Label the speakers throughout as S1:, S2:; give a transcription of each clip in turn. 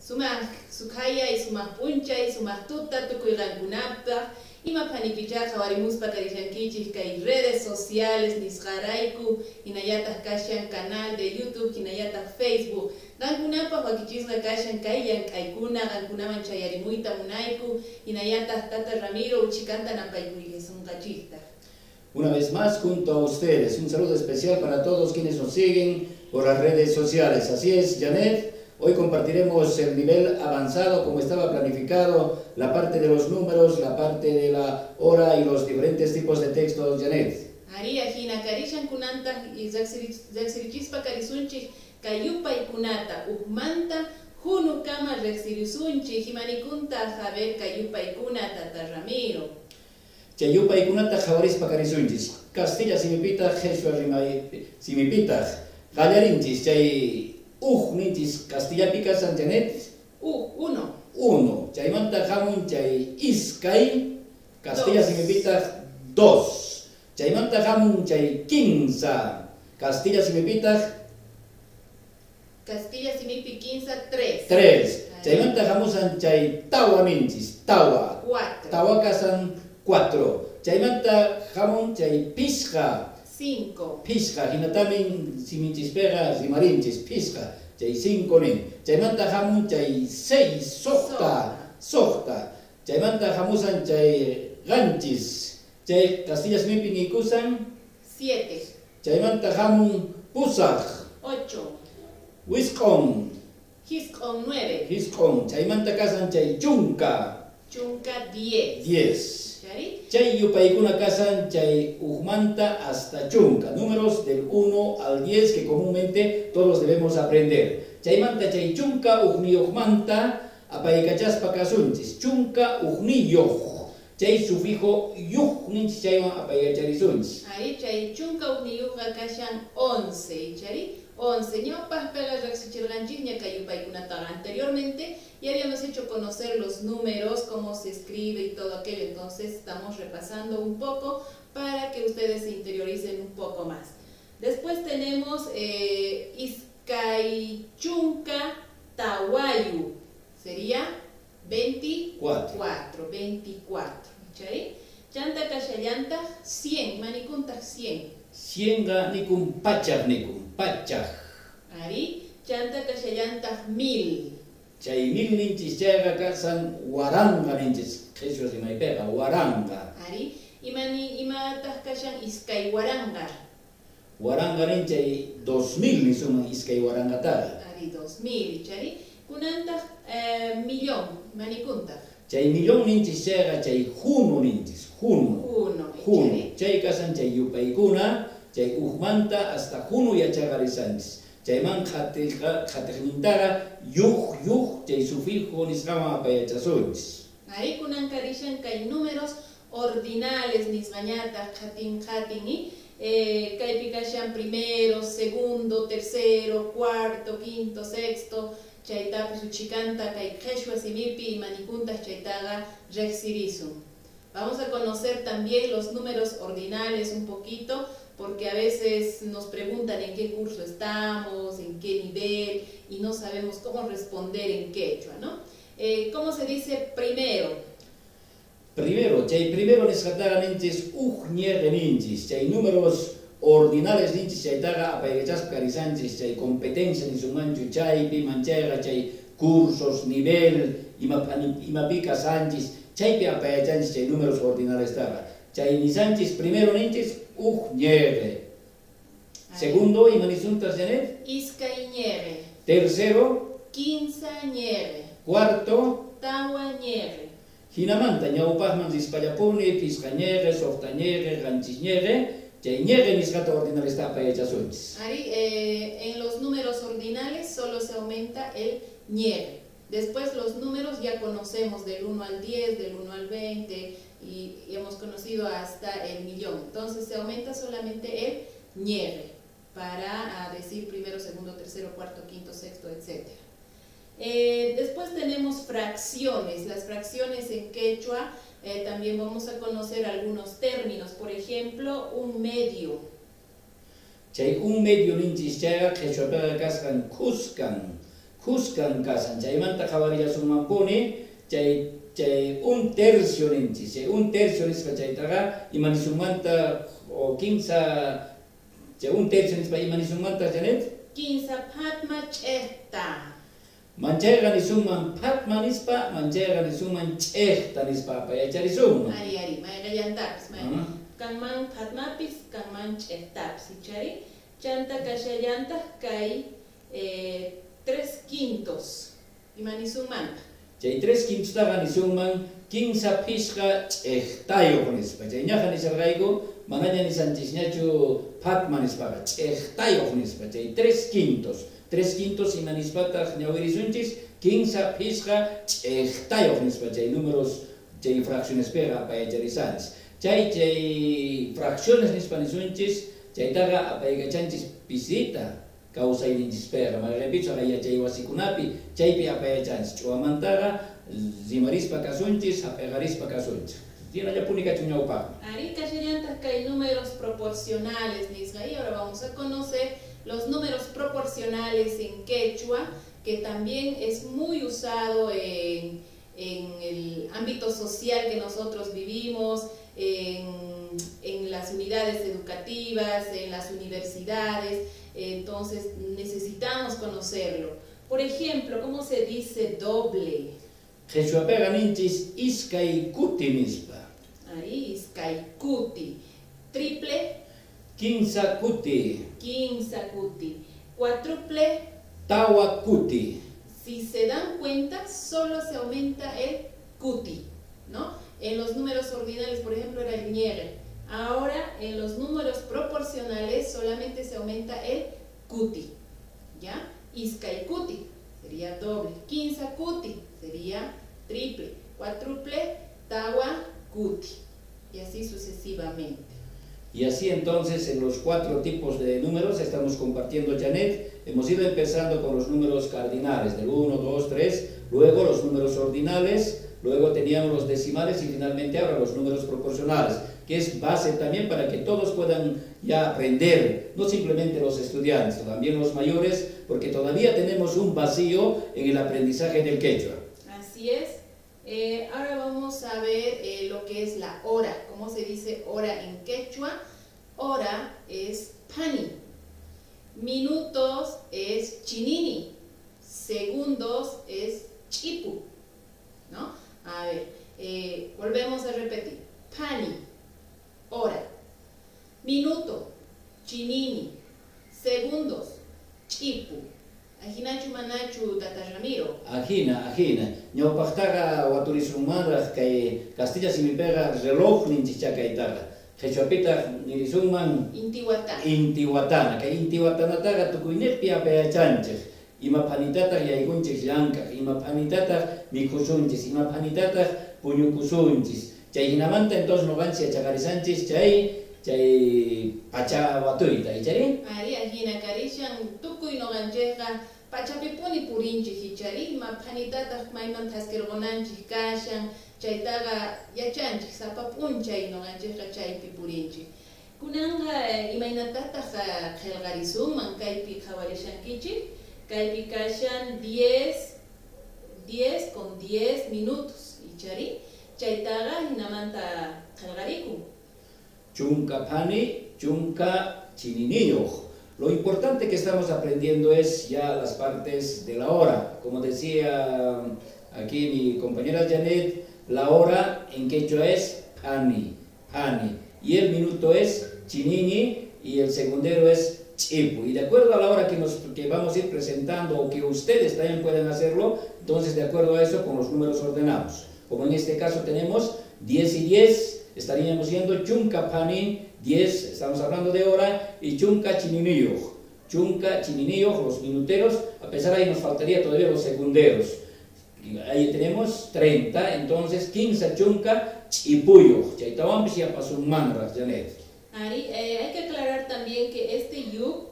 S1: Sumaq sukhayay, sumaq p'unchay, sumaq tuta tukuy qankunapaq. Ima phanipichá qhawarimuspa karishankichik kay redes sociales nisqarayku, hinallataq kashan canal de YouTube, hinallataq Facebook. Qankunapaq wakichisqa kashan kay llank'aykuna, qankunaman chayarimuyta munayku, hinallataq Tata Ramiro uchikanta napaykullasunqachikta.
S2: Una vez más junto a ustedes, un saludo especial para todos quienes nos siguen por las redes sociales. Así es, Janet, hoy compartiremos el nivel avanzado como estaba planificado, la parte de los números, la parte de la hora y los diferentes tipos de textos, Janet.
S1: Arí, hina karishan kunanta riqsirichispa karisunchik kay yupaykunata ujmanta hunukama riqsirisunchik imanikunta a ver kay yupaykuna Tata Ramiro.
S2: Chay yupaykunata qhawarispa karisunchis. Castilla simipitaq, qheshwa rimay simipitaq. Qallarinchis chay uj ninchis castillapi kasan, Janet.
S1: Uj, uno.
S2: Uno. Chaymanta hamun chay iskay, castilla
S1: Dos.
S2: simipitaq dos. Chaymanta hamun chay kinsa, castilla simipitaq
S1: Castilla simipi kinsa, tres.
S2: Tres.
S1: Ahí.
S2: Chaymanta hamusan chay tawa ninchis, tawa.
S1: Cuatro.
S2: Tawa kasan cuatro. Chaymanta hamun chay pisqa.
S1: Cinco.
S2: Pisqa, hinatamin simichispega rimarinchis, pisqa, chay cinco nin. Chaymanta hamun chay seis, soqta, soqta. Chaymanta hamusan chay ganchis, chay castilla simipi nikusan.
S1: Siete.
S2: Chaymanta hamun pusaq.
S1: Ocho.
S2: Wisq'on.
S1: Hisq'on, nueve.
S2: Hisq'on. Chaymanta kasan chay chunka.
S1: Chunka, diez.
S2: Diez.
S1: Chari?
S2: Chay yupaykuna kasan chay ujmanta hasta chunka. Números del 1 al 10 que comúnmente todos debemos aprender. Chaymanta chay chunka ujniyojmanta apaykachaspa kasunchis. Chunka ujniyoj. Chay sufijo yuj ninchis chaywan apaykacharisunchis.
S1: Ahí chay chunka ujniyojqa kashan 11, chari? 11. Ñawpaqpiqa riqsichirqanchikña kay yupaykunataqa. Anteriormente ya habíamos hecho conocer los números, cómo se escribe y todo aquello. Entonces estamos repasando un poco para que ustedes se interioricen un poco más. Después tenemos iskay chunka tawayu. Sería 24.
S2: Cuatro.
S1: 24. ¿Chari? Chanta kashallanta 100. Manikunta 100.
S2: Cienga nikun pachaj nikun, pachaj.
S1: Ari, chanta kashallanta 1000.
S2: Chay mil ninchis chayqa kasan waranqa ninchis, qheshwa rimaypiqa waranqa.
S1: Ari, imani imataq kashan iskay waranqa.
S2: Waranqa nin chay 2000 nisuman iskay waranqataqa.
S1: Ari, 2000, chari. Kunantaq millón, manikuntaq.
S2: Chay millón ninchis chayqa chay juno ninchis, juno.
S1: Juno,
S2: Juno.
S1: chari.
S2: Chay kasan chay yupaykuna, chay ujmanta hasta juno yachaqarisanchis. Chayman qhatiqnintaqa yuj, yuj, chay sufijo nisqawan apayachasunchis.
S1: Ahí kunan karishan kay números ordinales nisqañataq qhatin qhatin y kaypi kashan primero, segundo, tercero, cuarto, quinto, sexto, chaytapis uchikanta kay qheshwa simipi imanikuntas chaytaqa riqsirisun. Vamos a conocer también los números ordinales un poquito, porque a veces nos preguntan en qué curso estamos, en qué nivel, y no sabemos cómo responder en quechua, ¿no? ¿Cómo se dice primero?
S2: Primero, chay primero nisqataqa ninchis uj ñeqe ninchis, chay números ordinales ninchis chaytaqa apaykachaspa karisanchis, chay competencia nisunmanchu chaypi manchayqa chay cursos, nivel, imapi kasanchis, chaypi apayachanchis chay números ordinalestaqa. Chay nisanchis primero ninchis uj ñeqe.
S1: Ahí.
S2: Segundo, ima nisuntas, Janet?
S1: Iskay ñeqe.
S2: Tercero,
S1: Kinsa ñeqe.
S2: Cuarto,
S1: Tawa ñeqe.
S2: Hinamanta ñawpaqman rispallapuni, pisqa ñeqe, soqta ñeqe, qanchis ñeqe, chay ñeqe nisqata ordinalesta apayachasunchis.
S1: Ari, en los números ordinales solo se aumenta el ñeqe. Después los números ya conocemos del 1 al 10, del 1 al 20 y hemos conocido hasta el millón. Entonces se aumenta solamente el ñeqe para decir primero, segundo, tercero, cuarto, quinto, sexto, etcétera. Después tenemos fracciones. Las fracciones en quechua también vamos a conocer algunos términos. Por ejemplo, un medio.
S2: Chay un medio ninchis chayqa qhichwapiqa kasqan khuskan. Khuskan kashan. Chaymanta qhawarillasunmanpuni chay chay un tercio ninchis, chay un tercio nispa chaytaqa imanisunmanta o kinsa chay un tercio nispa imanisunmanta, Janet?
S1: Kinsa phatma ch'ejta.
S2: Manchayqa nisunman phatma nispa, manchayqa nisunman ch'ejta nispa apayacharisunman.
S1: Ari, ari, mayqallantapis, may. Kanman phatmapis, kanman ch'ejtapis, ichari. Chanta kashallantaq kay 3/5. Imanisunmanta.
S2: Chay 3/5taqa nisunman kinsa phisqa ch'ejtayuq nispa. Chay ñaqa nisarqayku manaña nisanchisñachu phatma nispaqa, ch'ejtayuq nispa. Chay 3/5. 3/5 imanispataq ñawirisunchis kinsa phisqa ch'ejtayuq nispa. Chay números, chay fraccionespiqa apayacharisanchis. Chay chay fracciones nispa nisunchis, chaytaqa apaykachanchis pisita kawsayninchispiqa, mayqinpichu yachay wasikunapi chaypi apayachanchis. Ch'uwamantaqa rimarispa kasunchis, hap'iqarispa kasunchis. Hinallapuni kachun ñawpaqmi.
S1: Ari, kashallantaq kay números proporcionales nisqa. Y ahora vamos a conocer los números proporcionales en quechua, que también es muy usado en el ámbito social que nosotros vivimos, en las unidades educativas, en las universidades. Entonces necesitamos conocerlo. Por ejemplo, ¿cómo se dice doble?
S2: Quechuapiqa ninchis iskay kuti nispa.
S1: Ahí, iskay kuti. Triple.
S2: Kinsa kuti.
S1: Kinsa kuti. Cuádruple.
S2: Tawa kuti.
S1: Si se dan cuenta, solo se aumenta el kuti, ¿no? En los números ordinales, por ejemplo, era el ñegue. Ahora, en los números proporcionales, solamente se aumenta el kuti, ¿ya? Iskay kuti sería doble. Kinsa kuti sería triple. Cuádruple, tawa kuti. Y así sucesivamente.
S2: Y así entonces en los 4 tipos de números estamos compartiendo, Janet. Hemos ido empezando con los números cardinales, del 1, 2, 3, luego los números ordinales, luego teníamos los decimales y finalmente ahora los números proporcionales, que es base también para que todos puedan ya aprender, no simplemente los estudiantes, también los mayores, porque todavía tenemos un vacío en el aprendizaje del quechua.
S1: Así es. Ahora vamos a ver lo que es la hora. ¿Cómo se dice hora en quechua? Hora es pani. Minutos es chinini. Segundos es chipu, ¿no? A ver, volvemos a repetir. Pani, hora. Minuto, chinini. Segundos, chipu. Ajinachu manachu tata Ramiro.
S2: Ajina, ajina. Ñawpaqtaqa waturisunmanraq kay Castilla simipiqa reloj ninchichakaytaqa. Quechuapitaq nirisunman
S1: Intihuatana.
S2: Intihuatana. Kay intihuatanataqa tukuyniqpi apayachanchik. Ima phanitataq yaykunchik llank'aq, ima phanitataq mikhusunchis, ima phanitataq puñukusunchis. Chay hinamanta entonces ñuqanchik yachaqarisanchis chay pacha watuyta, ichari?
S1: Ari, ajina karishan tukuy ñuqanchikqa pachapipuni purinchik, ichari? Ima phanitataq mayman thaskirqunanchik kashan, chaytaqa yachanchik, sapa p'unchay ñuqanchikqa chaypi purinchik. Kunanqa imaynatataq qillqarisunman kaypi qhawarishankichik? Kaypi kashan 10 con 10 minutos, ichari? Chaytaqa hinamanta qillqarikun.
S2: Chunka phani, chunka chininiyuq. Lo importante que estamos aprendiendo es ya las partes de la hora. Como decía aquí mi compañera Janet, la hora en quechua es phani, phani. Y el minuto es chinini y el segundero es chipu. Y de acuerdo a la hora que vamos a ir presentando o que ustedes también pueden hacerlo, entonces de acuerdo a eso con los números ordenamos. Como en este caso tenemos 10 y 10, estaríamos yendo chunka phani, 10, estamos hablando de hora, y chunka chininiyuq. Chunka chininiyuq, los minuteros, a pesar de ahí nos faltaría todavía los segunderos. Ahí tenemos 30, entonces 15 chunka chipuyuq. Chaytawanpis yapasunmanraq, Janet.
S1: Ari, hay que aclarar también que este yuk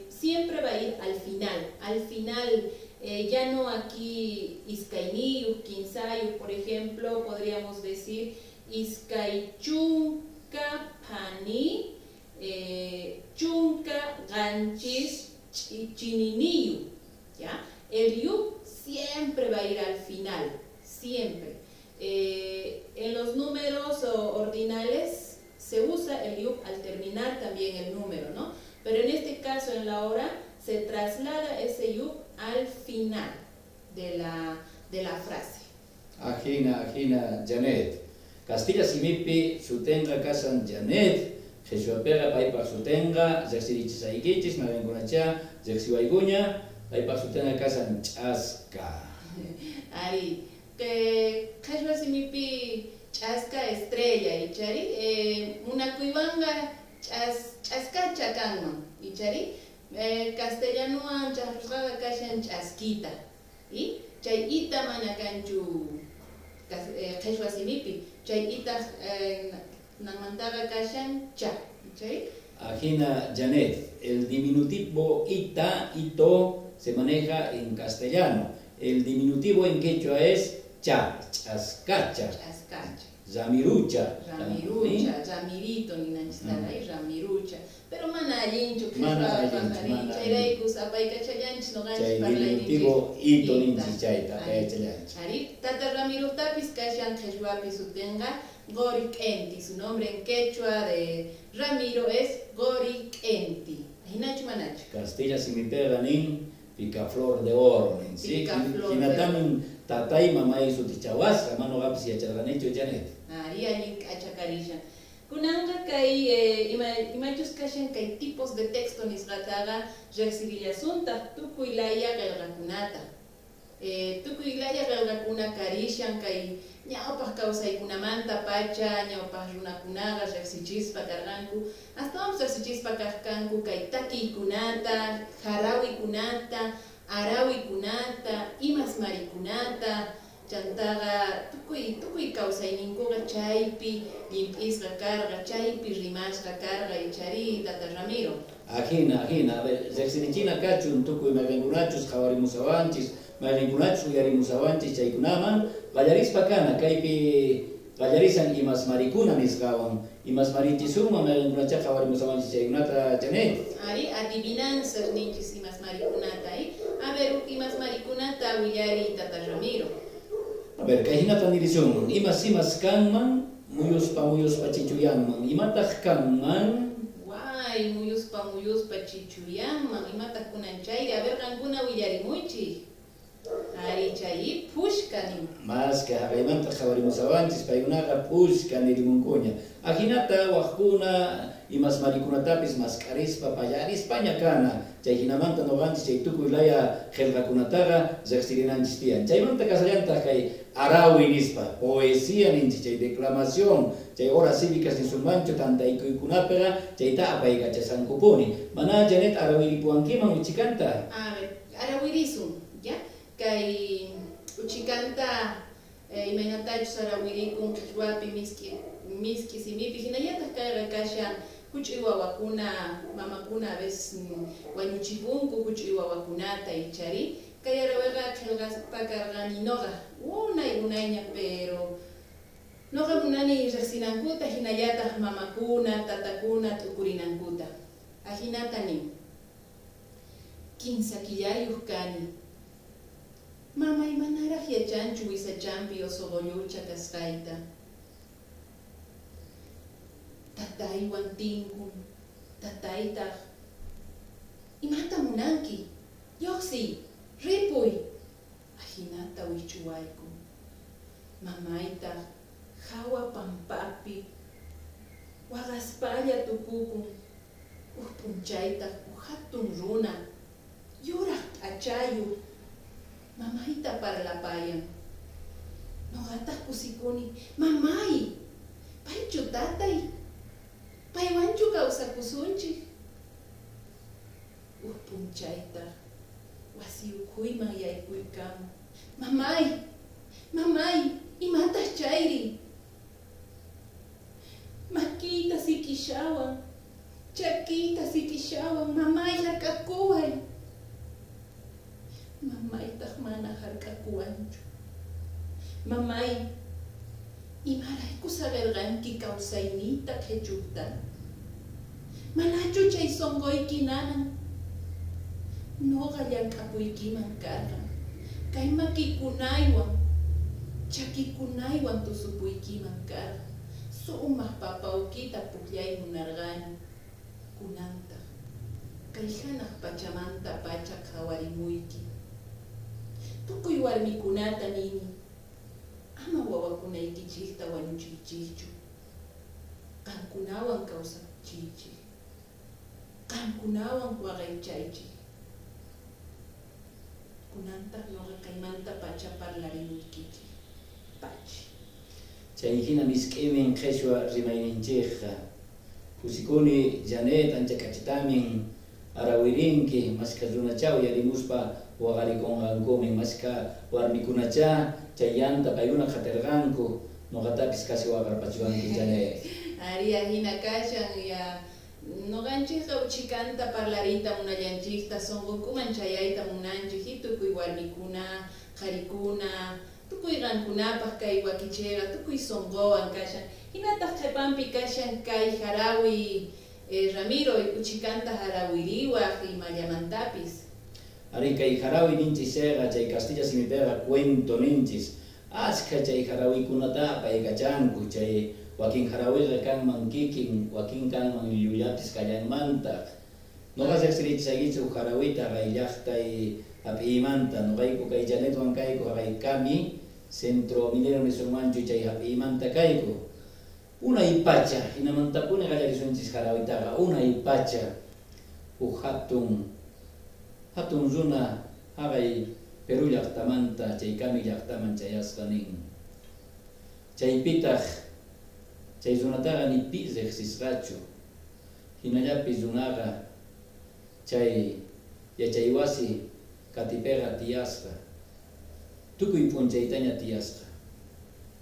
S1: siempre va a ir al final. Al final, ya no aquí iskayniyuq, kinsayuq, por ejemplo, podríamos decir iskaychunka pani, chunka ganchis chininiyu, ¿ya? El yup siempre va a ir al final, siempre. En los números ordinales se usa el yup al terminar también el número, ¿no? Pero en este caso, en la hora, se traslada ese yup al final de la frase.
S2: Ajina, ajina, Janet. Castilla simipi sutenga kasan Janet, Jesuapega paypaq sutenga, riqsirichisaykichis, mayqinkunacha riqsiwaykuña, paypaq sutenga kasan Ch'aska.
S1: Ari, qhachwa simipi Ch'aska estrella, ichari, munakuywanqa ch'askacha kanman, ichari, castellanowan chaqrusqaqa kashan ch'askita, y chay ita mana kanchu qhachwa simipi, chay ita nanmantaqa kashan cha, ichari.
S2: Ajina, Janet, el diminutivo ita, ito, se maneja en castellano. El diminutivo en quechua es cha, chascacha.
S1: Chascacha.
S2: Ramirucha.
S1: Ramirucha, ramirito, ninanchistara, ramirucha. Pero mana allinchu,
S2: mana allinchu,
S1: chayraykus apaykachallanchis noqanchis
S2: chay
S1: parlayninchis.
S2: Diminutivo ito ninchis chayta, apaykachallanchis.
S1: Ari, tata Ramirutapis kashan qhechwapi sutinqa Gori K'enti. Su nombre en quechua de Ramiro es Gori K'enti. Ajinachu manachu.
S2: Castilla simipiqa nin picaflor de oro, nin, ¿sí?
S1: Picaflor de
S2: Hinatamin tatay mamay sutichawasqa, mana noqapis yacharqanichu, Janet.
S1: Ari, allin k'achakarishan. Kunanqa kay imachus kashan kay tipos de texto nisqataqa riqsirillasuntaq tukuy laya qillqakunata. Tukuy laya qillqakuna karishan kay ñawpaq kawsaykunamanta pacha, ñawpaq runakunaqa riqsichispa karqanku, astawanpas riqsichispa kaq kanku kay takiykunata, harawikunata, arawikunata, imasmarikunata, chantaqa tukuy tukuy kawsayninkuqa chaypi llimp'isqa karqa, chaypi rimasqa karqa, ichari tata Ramiro.
S2: Ajina, ajina, a ver, riqsirichina kachun tukuy mayqinkunachus qhawarimusawanchis, mayqinkunachus uyarimusawanchis chaykunaman qallarispa kana kaypi qallarisan imasmarikuna nisqawan, imasmarichisunman mayqinkunacha qhawarimusawanchis chaykunata, Janet.
S1: Ari, adivinanzas ninchis imasmarikunata, A ver, imasmarikunata willari tata Ramiro.
S2: A ver, kay hinata nirisunman, imas imas kanman, muyuspa muyuspa chichuyanman, imataq kanman?
S1: Guay, muyuspa muyuspa chichuyanman, imataq kunan chayri? A ver, qankuna willarimuychik. Ari, chay phushka nin.
S2: Mas que haqaymanta qhawarimusawanchis, paykunaqa phushka nirimunkuña. Ajinata waqkuna imasmarikunatapis mask'arispa pallarispaña kana. Chay hinamanta noqanchis chay tukuy laya qillqakunataqa riqsirinanchis tiyan. Chaymanta kasallantaq kay arawi nispa, poesía ninchis, chay declamación, chay horas cívicas nisunmanchu tantaykuykunapiqa chayta apaykachasankupuni. Mana Janet arawiripuwankiman uchikanta.
S1: A ver, arawirisun, ya? Kay uchikanta imaynatachus arawirikun qhichwapi misk'i simipi, hinallataq kayqa kashan huch'uy wawakuna, mamakuna a veces wañuchipunku huch'uy wawakunata, ichari. Kay arawiqa qillqaspa karqani noqa, unay unayña, pero noqa munani riqsinankuta, hinallataq mamakuna, tatakuna t'ukurinankuta. Ajinata nin. Kinsa killayuq kani. Mamay manaraq yachanchu wisachampi osoqollucha kasqayta. Tataywan tinkun, tataytaq. Imata munanki? Lluqsiy, ripuy. Ajinata wichuwayku. Mamaytaq hawa pampapi waqaspalla tukukun. Uj p'unchaytaq uj hatun runa, yuraq p'achayuq, mamayta parlapayan. Noqataq kusikuni, mamay, paychu tatay, paywanchu kawsakusunchik. Uj p'unchaytaq wasi ukhuyman yaykuykamu. Mamay, mamay, imataq chayri? Makiyta sikishawan, chakiyta sikishawan, mamay hark'akuway. Mamaytaq mana hark'akuwanchu. Mamay, imarayku saqirqanki kawsayniyta qhichukta? Manachu chay sunquyki nanan? Noqa llank'apuykiman karqan, kay makikunaywan, chakikunaywan tusupuykiman karqan, sumaq papaukita pukllay munarqani, kunantaq kay hanaq pachamanta pacha qhawarimuyki. Tukuy warmikunata nini, ama wawakunaykichikta wañuchiychikchu, qankunawan kawsachiychik, qankunawan waqaychaychik. Kunantaq noqa kaymanta pacha parlarimuykichik. Pachi.
S2: Chay hina misk'imin qheshwa rimayninchikqa. Kusikuni Janet ancha k'achitamin arawirinki mashkha runacha uyarimuspa waqarikunqankumin mashkha warmikunacha chay llanta paykuna qhatirqanku noqatapis casi waqarpachiwanki Janet.
S1: Ari ahina kashan ya noqanchikqa uchikanta parlariyta munallanchikta sunqunkuman chayayta munanchik tukuy warmikuna qharikuna tukuy qankunapaq kay wakichiyqa tukuy sunquwan kashan hinataq qhipanpi kashan kay harawi Ramiro uchikanta harawiriwaq imallamantapis.
S2: Ari kay harawi ninchis chayqa chay castilla simipiqa cuento ninchis ashkha chay harawikunata apaykachanku chay wakin harawiqa kanman kikin wakin kanman llullapis kallanmantaq. Noqa riqsirichaykichu harawita kay llaqtay hap'iymanta noqayku kay Janetwan kayku haqay Kami centro minero nisunmanchu chay hap'iymanta kayku. Unay pacha hinamantapuni qallarisunchis harawitaqa unay pacha huk hatun hatun runa haqay Perú llaqtamanta chay Kami llaqtaman chayasqa nin. Chaypitaq chay runataqa ni pi riqsisqachu. Hinallapi runaqa chay yachaywasi katipiqa tiyasqa. Tukuy p'unchaytaña tiyasqa.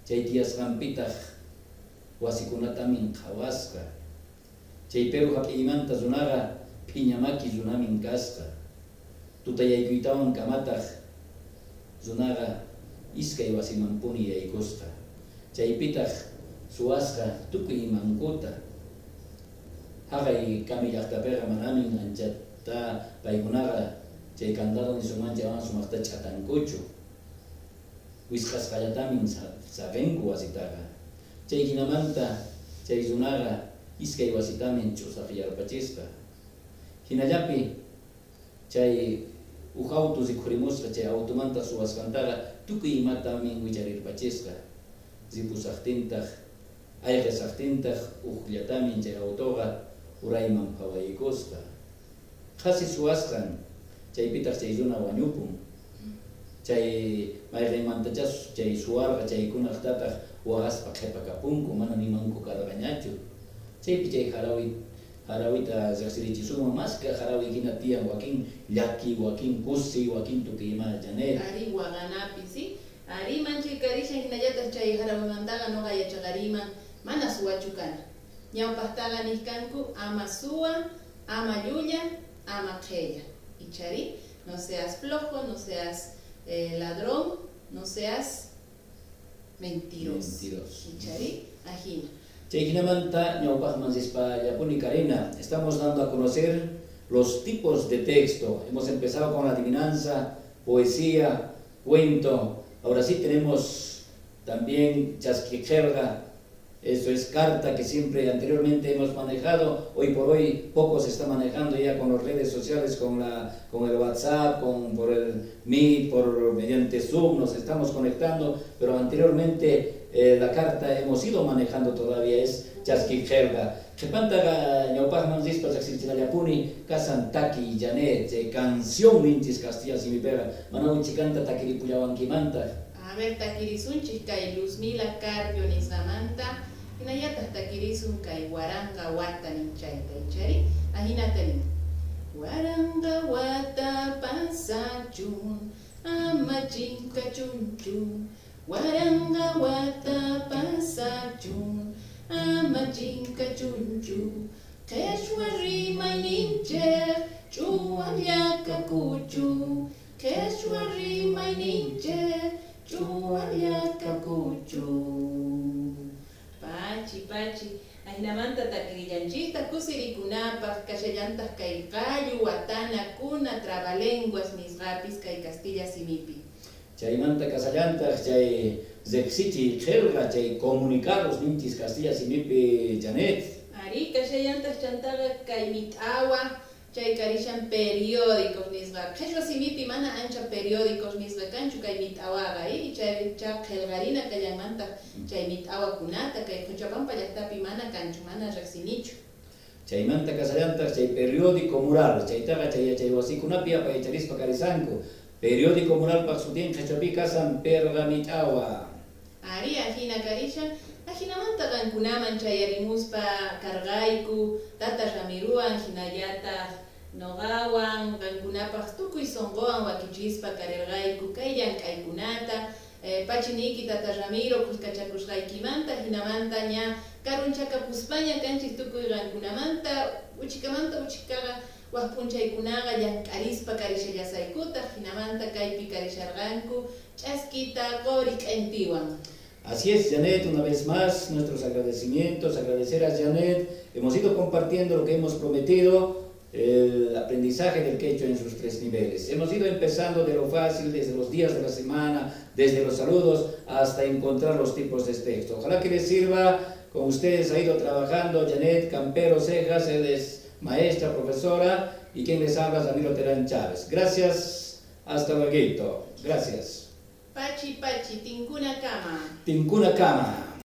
S2: Chay tiyasqanpitaq wasikunatamin qhawasqa. Chay Perú hap'iymanta runaqa phiñamaki runamin kasqa. Tutayaykuytawan kamataq runaqa iskay wasimanpuni yaykusqa. Chaypitaq suwasqa tukuy imankuta. Haqay Kami llaqtapiqa manamin anchata paykunaqa chay candado nisunmanchik ama sumaqta ch'atankuchu. Wisqasqallatamin saqinku wasitaqa. Chay hinamanta chay runaqa iskay wasitamin ch'usaqyarpachisqa. Hinallapi chay huk auto rikhurimusqa chay automanta suwasqantaqa tukuy imatamin wicharirpachisqa. Ripusaqtintaq ayqisaqtintaq hukllatamin chay autoqa urayman phawaykusqa. Qhasi suwasqan chaypitaq chay runa wañupun. Chay mayqinmantachá chay suwarqa chaykunaqtataq waqaspa qhipakapunku mana nimanku karqañachu. Chaypi chay harawita riqsirichisunman mashka harawi hina tiyan wakin llaki, wakin kusi, wakin tukuy ima Janet.
S1: Ari waqanapi, si? Ari manchay karishan hinallataq chay harawimantaqa nuqa yachaqariman mana suwachu kana. Ñawpaqtaqa niqkanku ama suwa, ama llulla, ama qhella. Ichari, no seas flojo, no seas ladrón, no seas mentiroso.
S2: Mentiroso.
S1: Ichari, ajina.
S2: Chay hinamanta ñawpaqman rispa llapuni Karina, estamos dando a conocer los tipos de texto. Hemos empezado con la adivinanza, poesía, cuento. Ahora sí tenemos también chasquijerga, eso es carta que siempre anteriormente hemos manejado. Hoy por hoy poco se está manejando ya con las redes sociales, con el WhatsApp, por el Meet, mediante Zoom nos estamos conectando, pero anteriormente la carta hemos ido manejando todavía, es chasquijerga. Qhipantaqa ñawpaqman rispa riqsichinallapuni kasan taki Janet, canción ninchis castilla simipiqa, mana uchikanta takiripullawankimantaq.
S1: A ver, takirisunchik kay Luzmila Carpio nisqamanta, hinallataq takirisun kay waranqa wata ninchayta, ichari? Ahinata nin. Waranqa wata pasachun, ama chinkachunchu. Waranqa wata pasachun, ama chinkachunchu. Qheshwa rimayninchik ch'uwallakakuchu. Qheshwa rimayninchik ch'uwallakakuchu. Pachi, pachi. Ajinamanta takirillanchista kusirikunapaq kashallantaq kay qallu watana kuna trabalenguas nisqapis kay kastilla simipi.
S2: Chaymanta kasallantaq chay riqsichiy qillqa chay comunicados ninchis kastilla simipi, Janet.
S1: Ari, kashallantaq chantaqa kay mit'awa chay karishan periódicos nisqa. Qhichwa simipi mana ancha periódicos nisqa kanchu kay mit'awaqa, chay cha qillqarina kallanmantaq chay mit'awakunata kay Quchapampa llaqtapi mana kanchu, mana riqsinichu.
S2: Chaymanta kasallantaq chay periódico mural, chaytaqa chay yachaywasikunapi apayacharispa karisanku. Periódico muralpaq sutin qhichwapi kasan perqa mit'awa.
S1: Ari, ajina karishan. Ajinamanta qankunaman chayarimuspa karqayku tata Ramiruwan hinallataq noqawan qankunapaq tukuy sunquwan wakichispa karirqayku kay llank'aykunata. Pachiniki tata Ramiro kuskachakusqaykimanta hinamanta ña karunchakapuspaña kanchis tukuy qankunamanta uchikamanta uchikaqa wak p'unchaykunaqa llank'arispa karishallasaykutaq hinamanta kaypi karisharqanku ch'askita qori q'intiwan.
S2: Así es, Janet, una vez más, nuestros agradecimientos, agradecer a Janet. Hemos ido compartiendo lo que hemos prometido, el aprendizaje del quechua en sus 3 niveles. Hemos ido empezando de lo fácil, desde los días de la semana, desde los saludos, hasta encontrar los tipos de texto. Ojalá que les sirva. Con ustedes ha ido trabajando Janet Campero Cejas, él es maestra, profesora, y quien les habla, Ramiro Terán Chávez. Gracias, hasta luego. Gracias.
S1: Pachi, pachi, tinkuna kama.
S2: Tinkuna kama.